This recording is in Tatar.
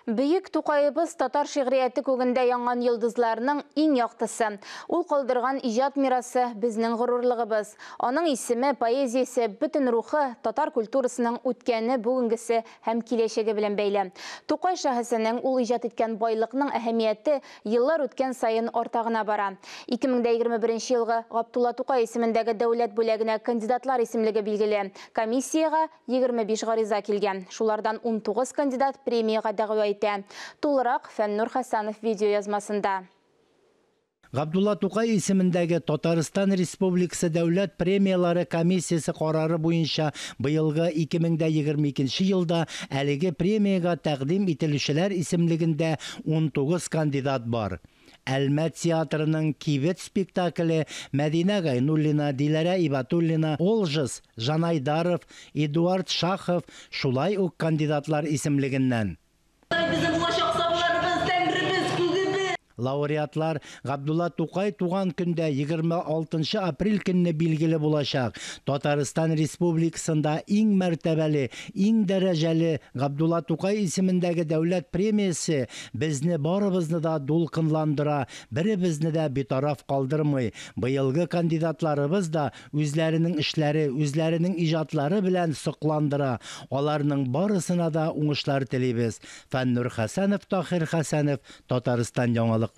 Бөек Тукаебыз татар шигърияте күгендә янган йолдызларның иң яктысы. Ул калдырган иҗат мирасы безнең горурлыгыбыз. Аның исеме, поэзиясе, бөтен рухы татар культурасының үткәне, бүгенгесе һәм киләчәге белән бәйле. Тукай шәхесенең, ул иҗат иткән байлыкның әһәмияте еллар үткән саен арта гына бара. 2021 елгы Габдулла Тукай исемендәге дәүләт бүләгенә кандидатлар исемлеге билгеле. Комиссиягә 25 гариза килгән. Шулардан 19 кандидат премиягә дәгъва итә. Тулырак Фәннур Хәсәнов видеоязмасында. Габдулла Тукай исемендәге Татарстан Республикасы Дәүләт премияләре комиссиясе карары буенча быелгы 2022 елда әлеге премиягә тәкъдим ителүчеләр исемлегендә 19 кандидат бар. Әлмәт театрының Кибет спектакле, Мәдинә Гайнуллина, Диләрә Ибатуллина, Олжас Жанайдаров, Эдуард Шахов шулай ук кандидатлар исемлегеннән. Безнең булачак сабыйларыбыз, Тәңребез, күгебез. Лауреатлар Габдулла Тукай туган көндә 26 апрель көнне билгеле булачак. Татарстан Республикасында иң мәртәбәле, иң дәрәҗәле Габдулла Тукай исемендәге дәүләт премиясе безне барыбызны да дулкынландыра, беребезне дә битараф калдырмый. Быелгы кандидатларыбыз да үзләренең эшләре, үзләренең иҗатлары белән сокландыра. Аларның барысына да уңышлар телибез. Фәннур Хәсәнов, Таһир Хәсәнов, Татарстан яңалыклары.